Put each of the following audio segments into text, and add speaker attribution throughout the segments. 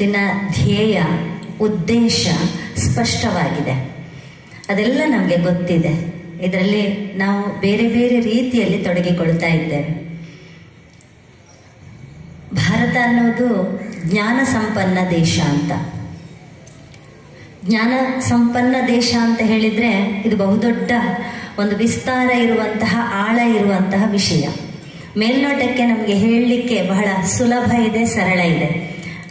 Speaker 1: ಪರಿಷತ್ತಿನ ಧ್ಯೇಯ, ಉದ್ದೇಶ ಸ್ಪಷ್ಟವಾಗಿದೆ, ಅದೆಲ್ಲ ನಮಗೆ ಗೊತ್ತಿದೆ. ಇದರಲ್ಲಿ ನಾವು ಬೇರೆ ಬೇರೆ ರೀತಿಯಲ್ಲಿ ತೊಡಗಿಕೊಳ್ತಾ ಇದ್ದೇವೆ. ಭಾರತ ಅನ್ನೋದು ಜ್ಞಾನ ಸಂಪನ್ನ ದೇಶ ಅಂತ. ಜ್ಞಾನ ಸಂಪನ್ನ ದೇಶ ಅಂತ ಹೇಳಿದರೆ ಇದು ಬಹುದೊಡ್ಡ ಒಂದು ವಿಸ್ತಾರ ಇರುವಂತಹ, ಆಳ ಇರುವಂತಹ ವಿಷಯ. ಮೇಲ್ನೋಟಕ್ಕೆ ನಮಗೆ ಹೇಳಲಿಕ್ಕೆ ಬಹಳ ಸುಲಭ ಇದೆ, ಸರಳ ಇದೆ.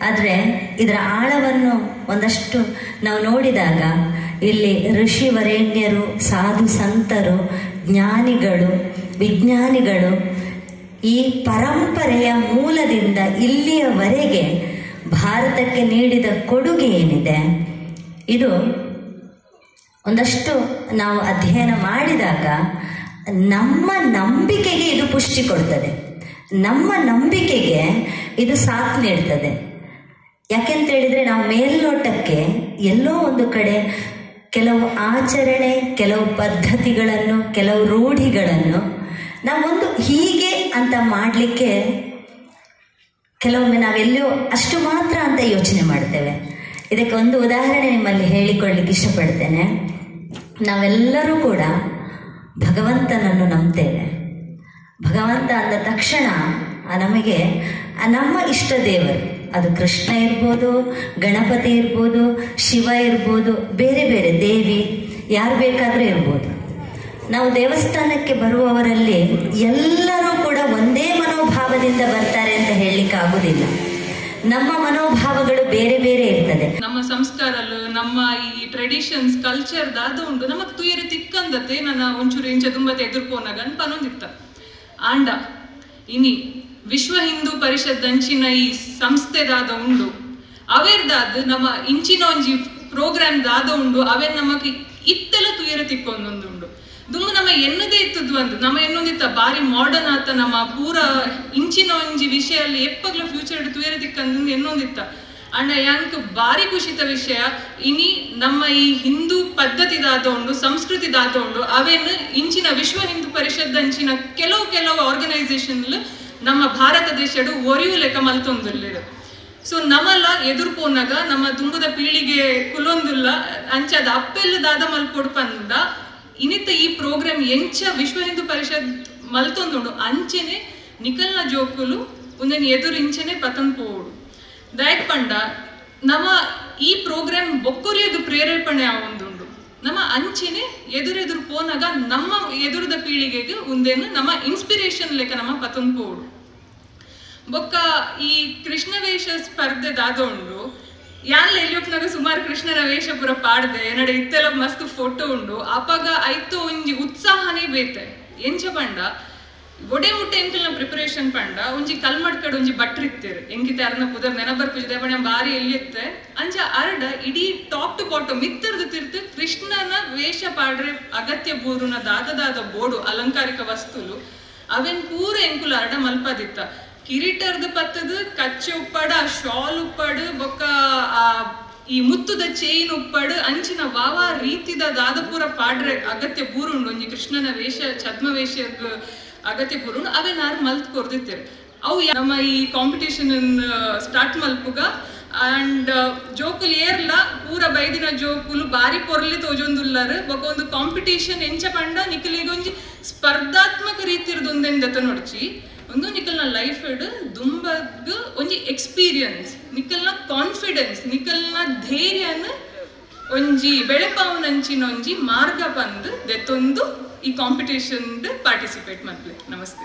Speaker 1: ಆದರೆ ಇದರ ಆಳವನ್ನು ಒಂದಷ್ಟು ನಾವು ನೋಡಿದಾಗ ಇಲ್ಲಿ ಋಷಿ ವರೇಣ್ಯರು, ಸಾಧು ಸಂತರು, ಜ್ಞಾನಿಗಳು, ವಿಜ್ಞಾನಿಗಳು ಈ ಪರಂಪರೆಯ ಮೂಲದಿಂದ ಇಲ್ಲಿಯವರೆಗೆ ಭಾರತಕ್ಕೆ ನೀಡಿದ ಕೊಡುಗೆ ಏನಿದೆ, ಇದು ಒಂದಷ್ಟು ನಾವು ಅಧ್ಯಯನ ಮಾಡಿದಾಗ ನಮ್ಮ ನಂಬಿಕೆಗೆ ಇದು ಪುಷ್ಟಿ ಕೊಡ್ತದೆ, ನಮ್ಮ ನಂಬಿಕೆಗೆ ಇದು ಸಾಥ್ ನೀಡ್ತದೆ. ಯಾಕೆಂತ ಹೇಳಿದರೆ ನಾವು ಮೇಲ್ನೋಟಕ್ಕೆ ಎಲ್ಲೋ ಒಂದು ಕಡೆ ಕೆಲವು ಆಚರಣೆ, ಕೆಲವು ಪದ್ಧತಿಗಳನ್ನು, ಕೆಲವು ರೂಢಿಗಳನ್ನು ನಾವೊಂದು ಹೀಗೆ ಅಂತ ಮಾಡಲಿಕ್ಕೆ ಕೆಲವೊಮ್ಮೆ ನಾವೆಲ್ಲೋ ಅಷ್ಟು ಮಾತ್ರ ಅಂತ ಯೋಚನೆ ಮಾಡ್ತೇವೆ. ಇದಕ್ಕೆ ಒಂದು ಉದಾಹರಣೆ ನಿಮ್ಮಲ್ಲಿ ಹೇಳಿಕೊಳ್ಳಲಿಕ್ಕೆ ಇಷ್ಟಪಡ್ತೇನೆ. ನಾವೆಲ್ಲರೂ ಕೂಡ ಭಗವಂತನನ್ನು ನಂಬ್ತೇವೆ. ಭಗವಂತ ಅಂದ ತಕ್ಷಣ ನಮಗೆ ನಮ್ಮ ಇಷ್ಟ ದೇವರು, ಅದು ಕೃಷ್ಣ ಇರ್ಬೋದು, ಗಣಪತಿ ಇರ್ಬೋದು, ಶಿವ ಇರ್ಬೋದು, ಬೇರೆ ಬೇರೆ ದೇವಿ ಯಾರು ಬೇಕಾದರೂ ಇರ್ಬೋದು. ನಾವು ದೇವಸ್ಥಾನಕ್ಕೆ ಬರುವವರಲ್ಲಿ ಎಲ್ಲರೂ ಕೂಡ ಒಂದೇ ಮನೋಭಾವದಿಂದ ಬರ್ತಾರೆ ಅಂತ ಹೇಳಲಿಕ್ಕೆ ಆಗುದಿಲ್ಲ. ನಮ್ಮ ಮನೋಭಾವಗಳು ಬೇರೆ ಬೇರೆ ಇರ್ತದೆ.
Speaker 2: ನಮ್ಮ ಸಂಸ್ಕಾರಲು, ನಮ್ಮ ಈ ಟ್ರೆಡಿಷನ್ಸ್, ಕಲ್ಚರ್ ದಾದ ಉಂಟು. ನಮಗ್ ತುಯರಿ ತಿಕ್ಕಂದತೆ ನನ್ನ ಒಂಚೂರು ಇಂಚ ತುಂಬತೆ ಎದುರ್ಪೋನಾಗ ಅನ್ಪನೊಂದಿತ್ತ. ಆಂಡ ಇನಿ ವಿಶ್ವ ಹಿಂದೂ ಪರಿಷತ್ ಅಂಚಿನ ಈ ಸಂಸ್ಥೆ ದಾದ ಉಂಡು, ಅವೇರ್ದಾದ ನಮ್ಮ ಇಂಚಿನ ಒಂಜಿ ಪ್ರೋಗ್ರಾಮ್ ದಾದ ಉಂಡು, ಅವೇರ್ ನಮಕ್ ಇತ್ತೆಲ್ಲ ತುಯರೆ ತಿಕ್ಕೊಂದೊಂದುಂಡು. ದುಮ್ಮು ನಮ್ಮ ಎನ್ನದೇ ಇತ್ತದ್ದು ಅಂದು ನಮ್ಮ ಎನ್ನೊಂದಿತ್ತ ಬಾರಿ ಮಾಡರ್ನ್ ಆತ ನಮ್ಮ ಪೂರ ಇಂಚಿನ ಒಂಜಿ ವಿಷಯ ಎಪ್ಪಗ್ಲ ಫ್ಯೂಚರ್ ತುಯರೆ ತಿಕ್ಕಂದು ಎನ್ನೊಂದಿತ್ತ. ಅಂಡ ಯಾಂಕ್ ಬಾರಿ ಖುಷಿತ ವಿಷಯ, ಇನಿ ನಮ್ಮ ಈ ಹಿಂದೂ ಪದ್ಧತಿ ದಾದ ಉಂಡು, ಸಂಸ್ಕೃತಿ ದಾದ ಉಂಡು, ಅವೇನು ಇಂಚಿನ ವಿಶ್ವ ಹಿಂದೂ ಪರಿಷತ್ ಅಂಚಿನ ಕೆಲವು ಕೆಲವು ಆರ್ಗನೈಸೇಷನ್ ನಮ್ಮ ಭಾರತ ದೇಶಡು ಒರಿಯು ಲೆಕ್ಕ ಮಲ್ತೊಂದುಲ್ಲೇರು. ಸೊ ನಮಲ ಎದುರು ಪೋನಾಗ ನಮ್ಮ ದುಂಬುದ ಪೀಳಿಗೆ ಕುಲೊಂದುಲ್ಲ ಅಂಚಾದ ಅಪ್ಪೆಲ್ಲ ದಾದ ಮಲ್ಪೊಡು ಪಂದ ಇನಿತ ಈ ಪ್ರೋಗ್ರಾಮ್ ಎಂಚ ವಿಶ್ವ ಹಿಂದೂ ಪರಿಷತ್ ಮಲ್ತೊಂದುಂಡು ಅಂಚೆನೆ ನಿಕಲ್ನ ಜೋಕುಲು ಒಂದನ್ನು ಎದುರು ಇಂಚೆನೆ ಪತನ್ ಪೋಡು. ದಾಯಕ್ ಪಂಡ ನಮ್ಮ ಈ ಪ್ರೋಗ್ರಾಮ್ ಬೊಕ್ಕೊರಿಯದು ಪ್ರೇರೇಪಣೆ ಆವೊಂದುಂಡು. ನಮ್ಮ ಅಂಚೆನೆ ಎದುರೆದುರು ಪೋನಾಗ ನಮ್ಮ ಎದುರುದ ಪೀಳಿಗೆಗೆ ಒಂದೇನು ನಮ್ಮ ಇನ್ಸ್ಪಿರೇಷನ್ ಲೆಕ್ಕ ನಮ್ಮ ಪತನ್ ಪೋಡು. ಬೊಕ್ಕ ಈ ಕೃಷ್ಣ ವೇಷ ಸ್ಪರ್ಧೆ ದಾದ ಉಂಡು, ಯಾನ್ಲ ಎಲ್ಲಿಯೊಪ್ನಾಗ ಸುಮಾರು ಕೃಷ್ಣನ ವೇಷ ಪೂರ ಪಾಡ್ದೆ, ಎನ್ನಡೆ ಇತ್ತೆಲ್ಲ ಮಸ್ತ್ ಫೋಟೋ ಉಂಡು. ಅಪಾಗ ಐತು ಒಂಜಿ ಉತ್ಸಾಹನೇ ಬೇತೆ. ಎಂಚ ಪಂಡ ಒಡೆ ಮುಟ್ಟೆ ಎಂಕಲ್ನ ಪ್ರಿಪರೇಷನ್ ಪಂಡ ಒಂಜಿ ಕಲ್ಮಡ್ಕಡ್ ಒಂಜಿ ಬಟ್ರ್ ಇತ್ತೇರು ಎಂಕಿತ ಅರ್ನ ಪುದರ್ ನೆನಬರ್ ಪೂಜೆ ಪಂಡ ಬಾರಿ ಎಲ್ಲಿತ್ತೆ ಅಂಚ ಅರ್ಡ ಇಡೀ ಟಾಪ್ ಟು ಬಾಟಮ್ ಮಿತ್ತರ್ದು ತಿರ್ತು ಕೃಷ್ಣನ ವೇಷ ಪಾಡ್ರೆ ಅಗತ್ಯ ಬೂರುನ ದಾದ ದಾದ ಬೋಡು ಅಲಂಕಾರಿಕ ವಸ್ತುಲು ಅವೆನ್ ಪೂರ ಎಂಕುಲು ಅರ್ಡ ಮಲ್ಪದಿತ್ತ. ಕಿರೀಟರ್ದು ಪತ್ತದು ಕಚ್ಚೆ ಉಪ್ಪಾಡು, ಆ ಶಾಲ್ ಉಪ್ಪಾಡು, ಬೊಕ್ಕ ಆ ಈ ಮುತ್ತುದ ಚೈನ್ ಉಪ್ಪಾಡು, ಅಂಚಿನ ವಾವಾ ರೀತಿದ ದಾದಪೂರ ಪಾಡ್ರೆ ಅಗತ್ಯ ಬೂರುಂಡು ಒಂಜಿ ಕೃಷ್ಣನ ವೇಷ ಛದ್ಮ ವೇಷ ಅಗತ್ಯ ಬೂರುಂಡು ಅವೇ ನಾರು ಮಲ್ತ್ ಕೊರ್ದಿತ್ತೇರು. ಅವು ನಮ್ಮ ಈ ಕಾಂಪಿಟೇಷನ್ ಸ್ಟಾರ್ಟ್ ಮಲ್ಪುಗ ಅಂಡ್ ಜೋಕುಲು ಏರ್ಲ ಪೂರ ಬೈದಿನ ಜೋಕುಲು ಬಾರಿ ಪೊರ್ಲಿ ತೋಜೊಂದುಲ್ಲಾರು. ಬೊಕ್ಕ ಒಂದು ಕಾಂಪಿಟೇಷನ್ ಎಂಚ ಪಂಡ ನಿಕಲಿಗೊಂಜಿ ಸ್ಪರ್ಧಾತ್ಮಕ ರೀತಿರ್ದೊಂದೆಂದೆತ ನೋಡ್ಚಿ ಒಂದು ನಿಕಲ್ನ ಲೈಫ್ ದುಂಬಗ್ ಒಂಜಿ ಎಕ್ಸ್ಪೀರಿಯನ್ಸ್, ನಿಕಲ್ನ ಕಾನ್ಫಿಡೆನ್ಸ್, ನಿಕಲ್ನ ಧೈರ್ಯನ ಒಂಜಿ ಬೆಳೆಪಾವನಂಚಿನ ಒಂಜಿ ಮಾರ್ಗ ಬಂದು ದೆತ್ತೊಂದು ಈ ಕಾಂಪಿಟೇಷನ್ ಪಾರ್ಟಿಸಿಪೇಟ್ ಮಾಡ್ಲಿ. ನಮಸ್ತೆ.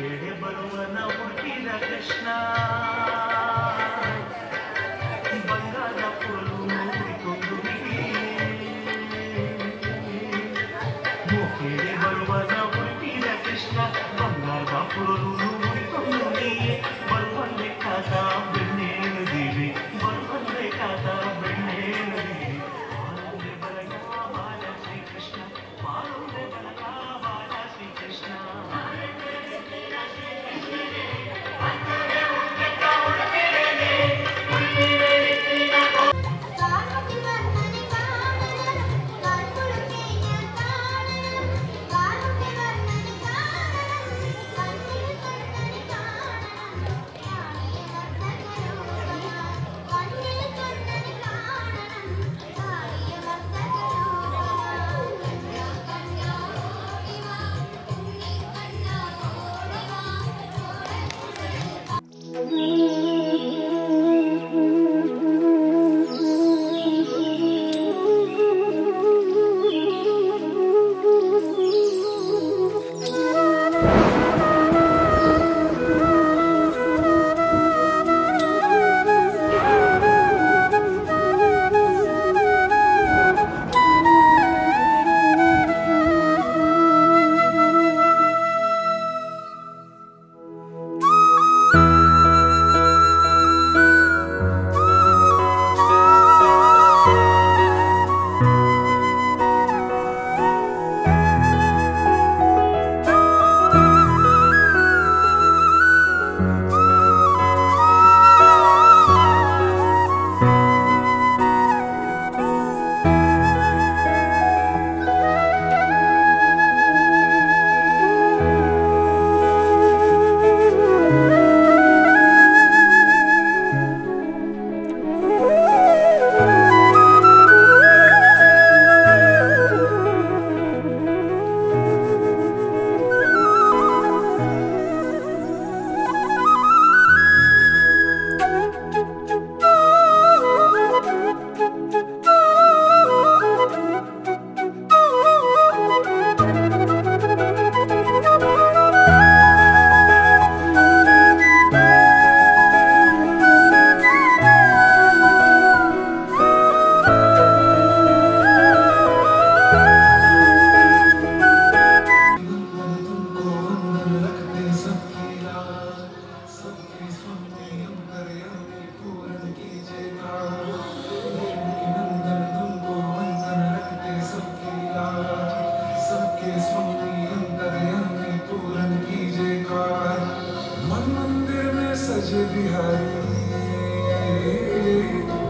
Speaker 3: ಮುಖೇಡೆ ಬರುವನ ಹುಡುಕಿದ ಕೃಷ್ಣ ಬಂಗಾರ ಪುರಲು ನೋಡಿಕೊಂಡು ಮುಖೇಡೆ ಬರುವನ ಹುಡುಕಿದ ಕೃಷ್ಣ ಬಂಗಾರದ ಪುರಲು ನೋಡಿಕೊಂಡು ಬರುವಂದೆ ಕಾದ ಬೆಣ್ಣೇಳುತ್ತೀವಿ ಬರುವಂದೆ ಕಾದ ಬೆಣ್ಣೇಳುತ್ತೀವಿ ಬಾರುಂದೆ ಬಲಗ ಬಾಲ ಶ್ರೀಕೃಷ್ಣ ಬಾರುಂದೆ ಬಲಗ ಬಾಲ ಶ್ರೀಕೃಷ್ಣ.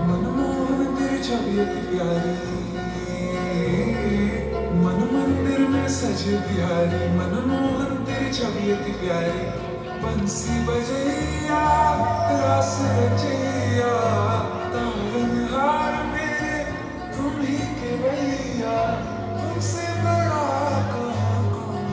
Speaker 4: मनमोहन तेरी छवि अति प्यारी, मन मंदिर में सजे बिहारी, मनमोहन तेरी छवि अति प्यारी। बंसी बजैया रास रचैया, तारनहार मेरे तुम ही के भैया, तुमसे बड़ा कहाँ कौन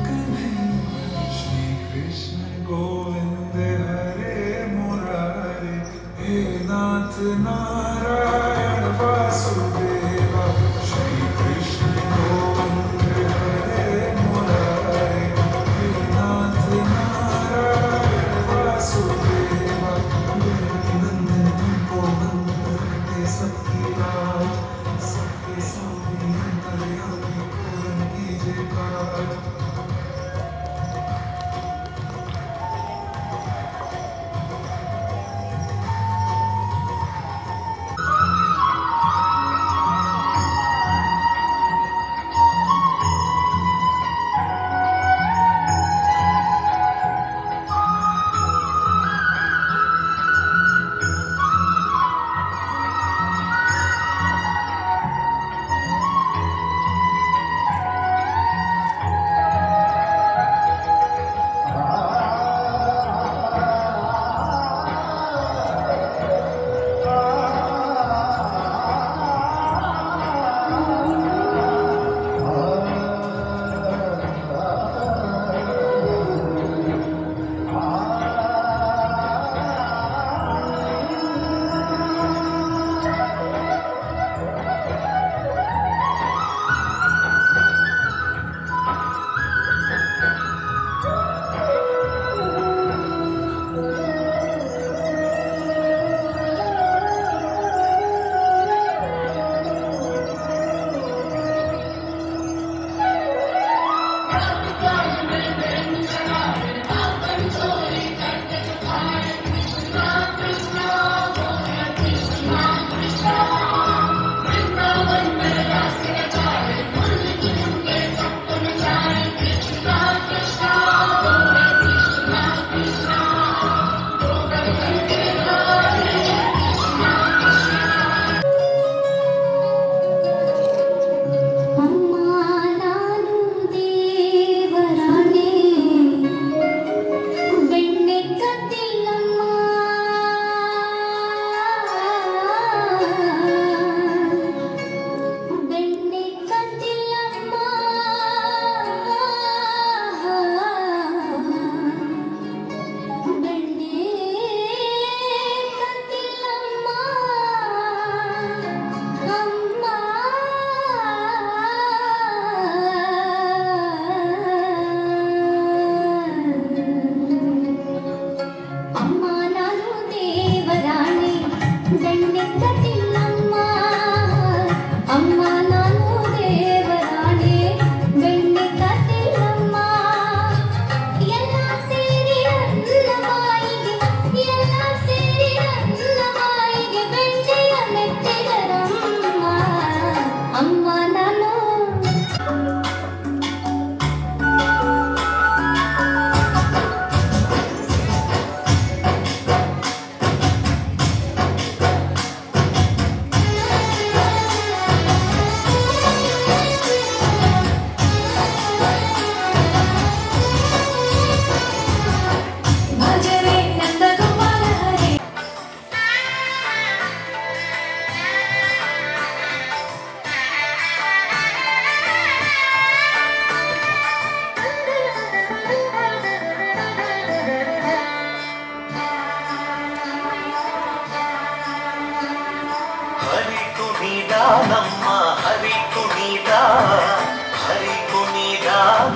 Speaker 4: कन्हैया। श्री कृष्ण गोविंद हरे मुरारे, हे नाथ नारायण वासुदेवा। श्री कृष्ण गोविंद हरे मुरारे, हे नाथ नारायण वासुदेवा। नंदन तुमको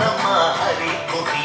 Speaker 3: ನಮ್ಮ ಹರಿ ಕುಹಿ.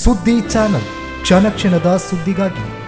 Speaker 5: ಸುದ್ದಿ ಚಾನಲ್ ಕ್ಷಣ ಕ್ಷಣದ ಸುದ್ದಿಗಾಗಿ.